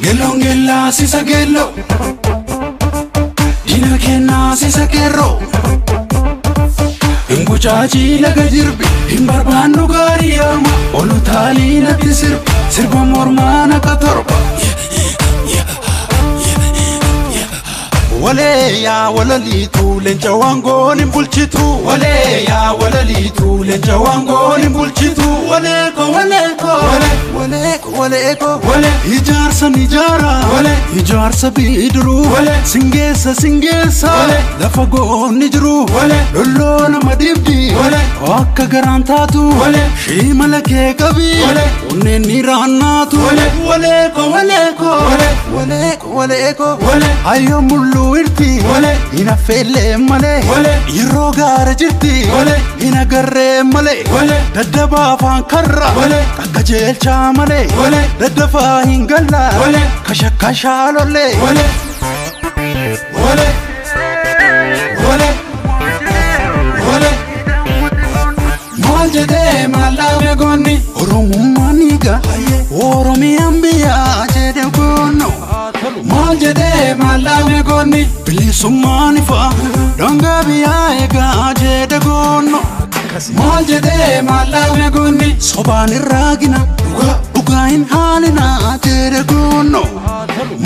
Gelloon gellaa sisa gelloo, diina kennaa sisa kerroo. Hingucaacii laga jirbi, hin barbaannu gaarii orma. Olu taalii natti sirbi, sirba mormaa naqa torba. Walee yaa walaliitu leenca waangoon hin bulchitu. Walee yaa walaliitu leenca waangoon hin bulchitu. Walee ko walee ko walee ko walee ko walee ijaarsa ni ijaara walee ijaarsa bidiruu walee singeessa singeessa walee lafa goonni jiru walee lolloo nama dhibdi walee akka garaan taatu walee shiimala kee qabi walee onneen ni raannaatu walee walee ko walee ko walee ko walee ko walee ayyoo mullu irti walee hin affeellee malee walee yeroo gaara jirti walee hin agarree malee walee daddabaa afaan karra walee qajeelchaa malee walee daddafaa hin galla walee kashakashaa lollee walee walee walee walee maal jedhee maal dhaabee goonni Oromummaan egaa Oromiyaan biyyaa jedhe goonno maal jedhee maal dhaabee goonni bilisummaan ifa daangaa biyyaa egaa jedhe goonno maal jedhee maal dhaabee goonni sobaan irraa gina dhugaa hin haalina jedhe goonno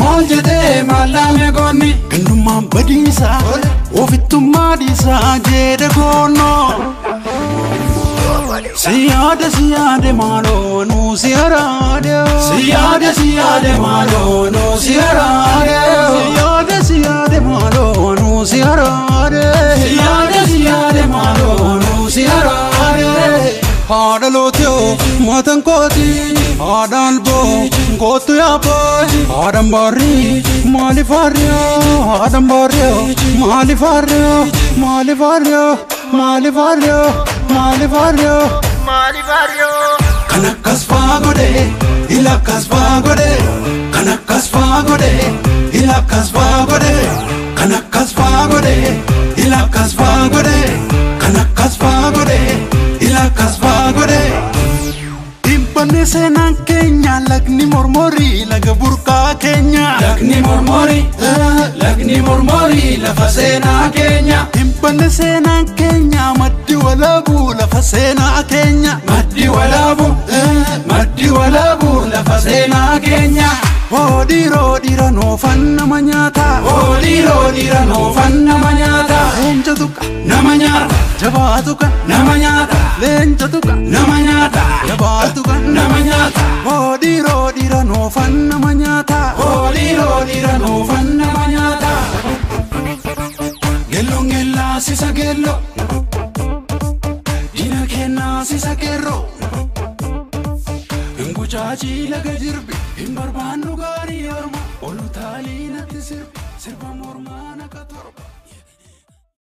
maal jedhee maal dhaabee goonni gandummaan badiisa ofittummaa dhiisa jedhe goonno. Siyaade siyaade maaloo nu siyaade siyaade siyaade maaloo nu siyaade siyaade siyaade maaloo nu siyaade siyaade siyaade maaloo nu siyaade. Haadha lootiyoo maatan kooti haadha alboo kootu yaaboo haadhan baarrii maaliif harriyoo haadhan baarriyoo maaliif harriyoo maaliif harriyoo maaliif harriyoo maaliif harriyoo maaliif harriyoo. Kan akkas faa godhee ila akkas faa godhee kan akkas faa godhee ila akkas faa godhee kan akkas faa godhee ila akkas faa godhee kan akkas faa godhee ila akkas faa godhee. Dhibbanne seenaan keenya lagni mormorii laga burqaa keenya. Lagni mormorii lagni mormorii lafa seenaa keenya. Dhibbanne seenaan keenya maddi walaabuu lafa seenaa keenya. Maddi walaabuu maddi walaabuu lafa seenaa keenya. Oodiiroo dhiira noofan nama nyaata. Oodiiroo dhiira noofan nama nyaata. Leenca tuqa nama nyaata. Jabaa tuqa nama nyaata. Leenca tuqa nama nyaata. Jabaa tuqa nama nyaata. Oodiiroo dhiira noofan nama nyaata. Oodiiroo dhiira noofan nama nyaata. Gelloon gellaa sisa gelloo. Diina kennaa sisa kerroo. Hingucaacii laga jirbi hin barbaannu gaarii orma. Olu taalii natti sirbi sirba mormaa naqa torba.